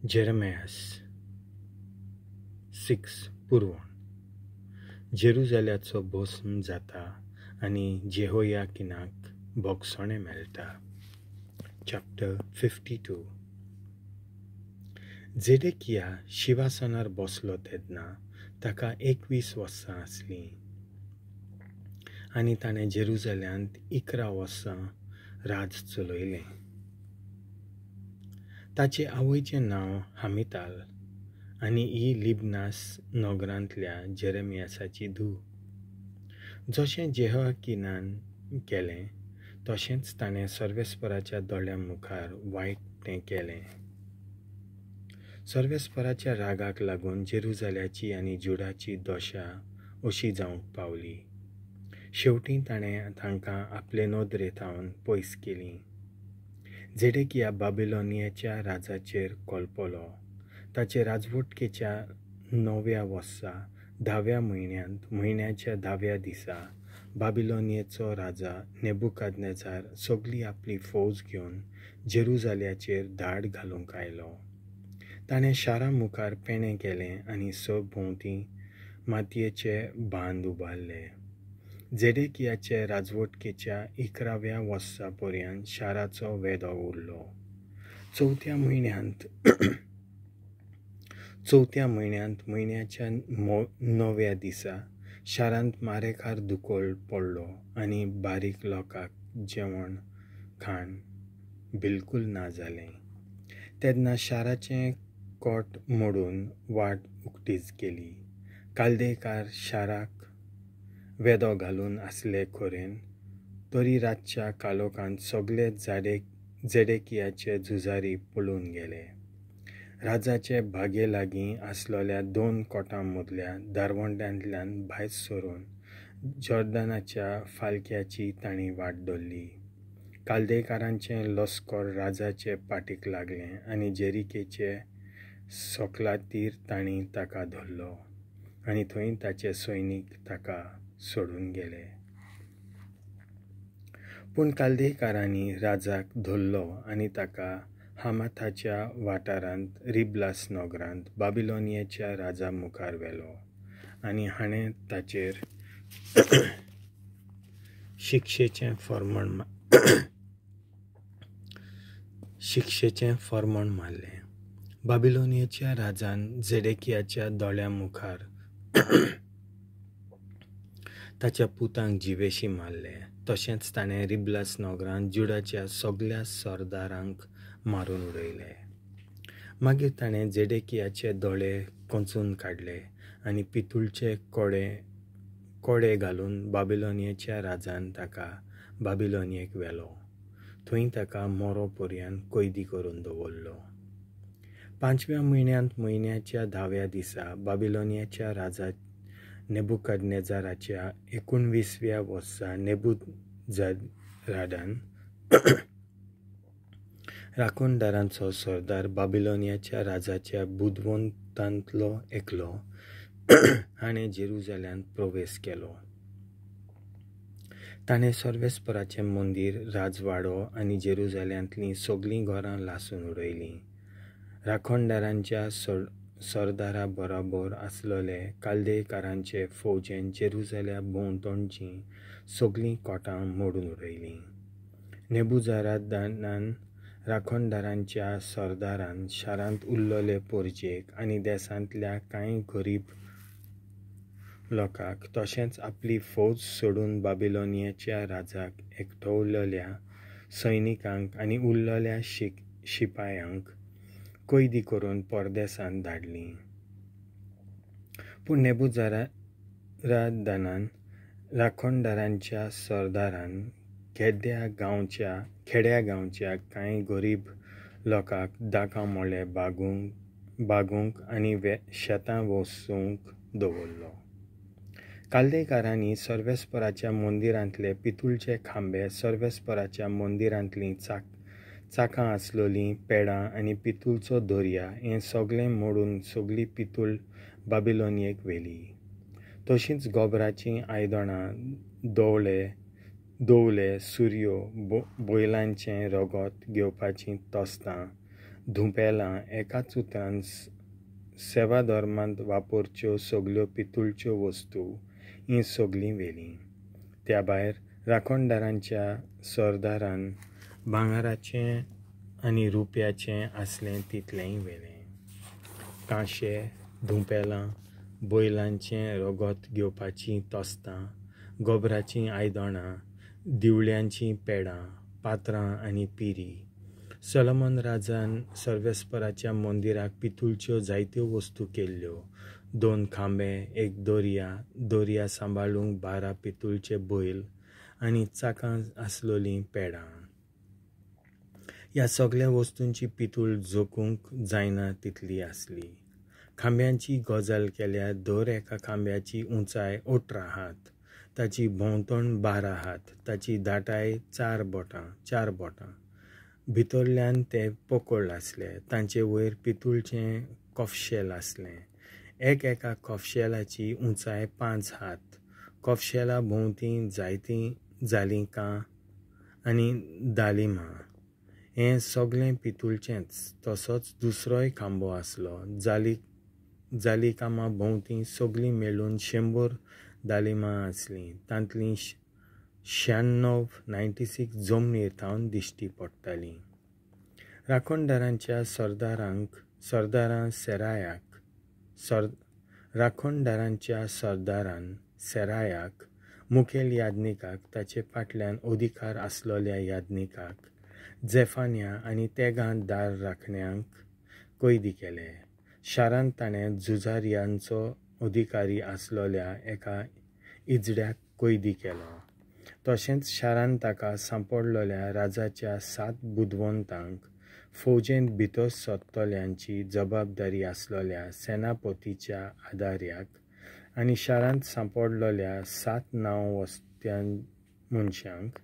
जेरेमियास 6 पुरवण. जेरुजाल्याचो भस्म जाता आनी जेहोयाकिनाक भोगसणें मेळटा. चॅप्टर 52. जेडेकिया शिवासनार बसलो तेन्ना ताका 21 वर्सां आसलीं आनी ताणें जेरुजाल्यांत 11 वर्सां राज चलयलें. ताचे आवयचें नांव हामिताल आनी ही लिबनास नगरांतल्या जेरेमियासाची धूव. जशें जेहोयाकिनान केलें तशेंच ताणें सर्वेस्पराच्या दोळ्यां मुखार वायट तें केलें. सर्वेस्पराच्या रागाक लागून जेरुजाल्याची आनी जुडाची दशा अशी जावंक पावली. शेवटीं ताणें तांकां आपले नदरे थावन पयस केलीं. जेडेकिया बाबिलोनियाच्या राजाचेर कोलपलो. ताचे राजवटकेच्या 9व्या वर्सा 10व्या म्हयन्यांत म्हयन्याच्या 10व्या दिसा बाबिलोनियेचो राजा नेबुकादनेजार सगली आपली फौज घेवन जेरुजाल्याचेर धाड घालूंक आयलो. ताणें शारा मुखार पेणें केलें आनी सरभोंवती मातयेचे बांद उबारले. जेडेकियाचे राजवटकेच्या 11व्या वर्सा पर्यंत शाराचो वेदो उरलो. चवथ्या म्हयन्यांत म्हयन्याच्या 9व्या दिसा शारांत मारेकार दुकोळ पडलो आनी बारीक लोकांक जेवण खाण बिलकूल ना जालें. तेन्ना शाराचें कोट मोडून वाट उक्तीच केली. कालदेकार शाराक वेदो घालून आसले खरेन तरी रातच्या कालोखांत सगळे जेडेकियाचे झुजारी पळून गेले. राजाचे बागे लागीं आसलेल्या 2 कोटां मदल्या दारवंट्यांतल्यान भायर सरून जॉर्डनाच्या फालक्याची तांणी वाट धरली. कालदेकारांचें लश्कर राजाचे पाटीक लागलें आनी जेरिकेचे सोकलातीर तांणी ताका धरलो आनी थंय ताचे सैनीक ताका सोडून गेले. पूण कालदेकारांनी राजाक धरलो आनी ताका हामाथाच्या वाठारांत रिब्लास नगरांत बाबिलोनियाच्या राजा मुखार व्हेलो आनी हाणें ताचेर शिक्षेचें फर्मण मारलें. बाबिलोनियाच्या राजान जेडेकियाच्या दोळ्यां मुखार ताच्या पुतांक जिवेशी मारले. तशेंच ताणें रिब्लास नगरांत जुडाच्या सगल्या सरदारांक मारून उडयले. मागीर ताणें जेडेकियाचे दोळे कोंचून काडले आनी पितूळचे कोडे घालून बाबिलोनियाच्या राजान ताका बाबिलोनियेक व्हेलो. थंय ताका मोरो पर्यंत कैदी करून दवरलो. 5व्या म्हयन्यांत म्हयन्याच्या 10व्या दिसा बाबिलोनियाच्या राजा नेबुकादनेजाराच्या 19व्या वर्सा नेबुजारादान राखणदारांचो सरदार बाबिलोनियाच्या राजाच्या बुदवंतांतलो एकलो हाणें जेरुजाल्यांत प्रवेश केलो. ताणें सर्वेस्पराचें मंदीर, राजवाडो आनी जेरुजाल्यांतलीं सगलीं घरां लासून उडयलीं. राखणदारांच्या सरदारा बरोबर आसलेले कालदेकारांचे फौजेन जेरुजाल्या भोंवतणचीं सगलीं कोटां मोडून उडयलीं. नेबुजारादानान राखणदारांच्या सरदारान शारांत उरलेले परजेक आनी देशांतल्या कांय गरीब लोकांक तशेंच आपली फौज सोडून बाबिलोनियाच्या राजाक एकठवलेल्या सैनिकांक आनी उरलेल्या शिपायांक कैदी करून परदेसांत धाडलीं. पूण नेबुजारादानान राखणदारांच्या सरदारान खेड्या गांवच्या कांय गरीब लोकांक दाकां मोळे बागूंक आनी शेतां वसूंक दवरलो. कालदेकारांनी सर्वेस्पराच्या मंदिरांतले पितूळचे खांबे, सर्वेस्पराच्या मंदिरांतलीं चाकां आसलेलीं पेडां आनी पितूळचो दर्या हें सगळें मोडून सगली पितूळ बाबिलोनियेक व्हेली. तशींच गोबराचीं आयदनां, दवले, सुरयो, बैलांचें रगत घेवपाचीं तस्तां, धुंपेलां, एकाच उतरान सेवाधर्मांत वापरच्यो सगल्यो पितुळच्यो वस्तू, हीं सगलीं व्हेलीं. त्या भायर राखणदारांच्या सरदारान भांगराचें आनी रुप्याचें आसलें तितलेंय व्हेलें. कांशे, धुंपेलां, बैलांचें रगत घेवपाचीं तोस्तां, गोबराचीं आयदनां, दिवळ्यांचीं पेडां, पात्रां आनी पिरी. सोलोमन राजान सर्वेस्पराच्या मंदिराक पितुळच्यो जायत्यो वस्तू केल्ल्यो. 2 खांबे, एक दोरया, दोरया सांबाळूंक 12 पितुळचे बैल आनी चाकां आसलोलीं पेडां. ह्या सगल्या वस्तूंची पितूळ जोखूंक जायना तितली आसली. खांब्यांची गजाल केल्यार दर एका खांब्याची उंचाय 18 हात, ताची भोंवतण 12 हात, ताची दाटाय 4 बोटां. भितरल्यान ते पोकळ आसले. तांचे वयर पितुळचें कोफशेल आसलें. एक एका कोफशेलाची उंचाय 5 हात. कोफशेला भोंवती जायतीं जालिकां आनी दालिमां. हें सगलें पितुळचेंच. तसोच दुसरोय खांबो आसलो. जालिकामां भोंवती सगलीं मेळून 100 दालिमां आसलीं. तांतलीं 96 जमनीर थावन दिश्टी पडटालीं. राखणदारांच्या सरदारान सेरायाक, मुखेल याज्ञिकाक, ताचे फाटल्यान अधिकार आसलोल्या याज्ञिकाक, झेफान्या आनी तेगां दार राखण्यांक कैदी केले. शारांत ताणें झुजार्यांचो अधिकारी आसलोल्या एका इजड्याक कैदी केलो. तशेंच शारांत ताका सांपडलोल्या राजाच्या 7 बुदवंतांक, फौजेंत भितर सरतल्यांची जबाबदारी आसलोल्या सेनापतीच्या आदार्याक आनी शारांत सांपडलोल्या 7 नांव वस्त्यां मनशांक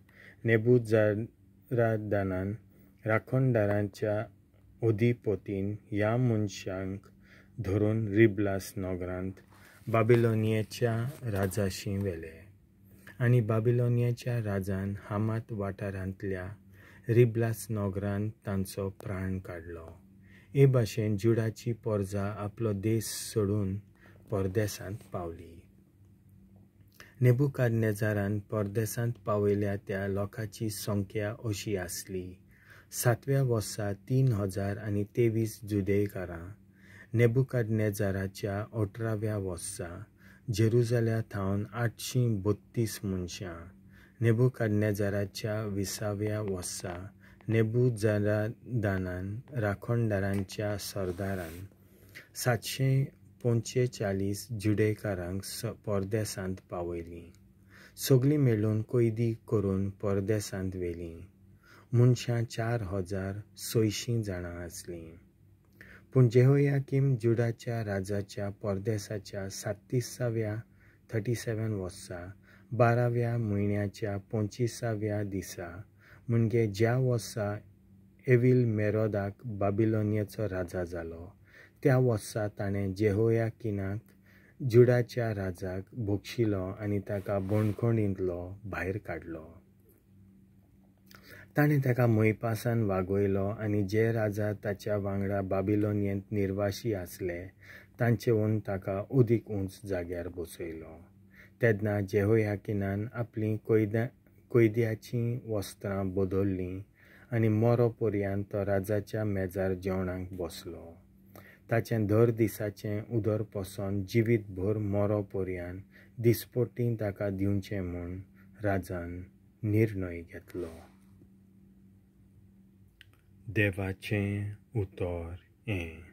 नेबुजारादानान राखणदारांच्या अधिपतीन ह्या मनशांक धरून रिब्लास नगरांत बाबिलोनियेच्या राजाशी व्हेले. आनी बाबिलोनियेच्या राजान हामात वाठारांतल्या रिब्लास नगरांत तांचो प्राण काडलो. हे भाशेन जुडाची पोरजा आपलो देश सोडून परदेसांत पावली. नेबुकादनेजारान परदेसांत पावयल्या त्या लोकांची संख्या अशी आसली. 7व्या वर्सा 3023 जुदेयकारां, नेबुकादनेजाराच्या 18व्या वर्सा जेरुजाल्या थावन 832 मनशां, नेबुकादनेजाराच्या 20व्या वर्सा नेबुजारादानान राखणदारांच्या सरदारान 745 जुडेकारांक परदेसांत पावयलीं. सगलीं मेळून कैदी करून परदेसांत व्हेलीं. मनशां 4600 जाणां आसलीं. पूण जेहोयाकीम जुडाच्या राजाच्या परदेसाच्या 37 वर्सा 12व्या म्हयन्याच्या 25व्या दिसा, म्हणजे ज्या वर्सा एविल मेरोदाक बाबिलोनियेचो राजा जालो त्या वर्सा ताणें जेहोयाकिनाक जुडाच्या राजाक भोगशिलो आनी ताका बंदखणींतलो भायर काडलो. ताणें ताका मोयपासान वागयलो आनी जे राजा ताच्या वांगडा बाबिलोनियेंत निर्वाशी आसले तांचेहून ताका अदीक उंच जाग्यार बसयलो. तेन्ना जेहोयाकिनान आपलीं कैद्याचीं वस्त्रां बदल्लीं आनी मरो पर्यंत तो राजाच्या मेजार जेवणाक बसलो. ताचें दर दिसाचें उदर पसून जिवीतभर मरो पर्यंत दिसपट्टी ताका दिवचें म्हूण राजान निर्णय घेतलो. देवाचें उतर हें.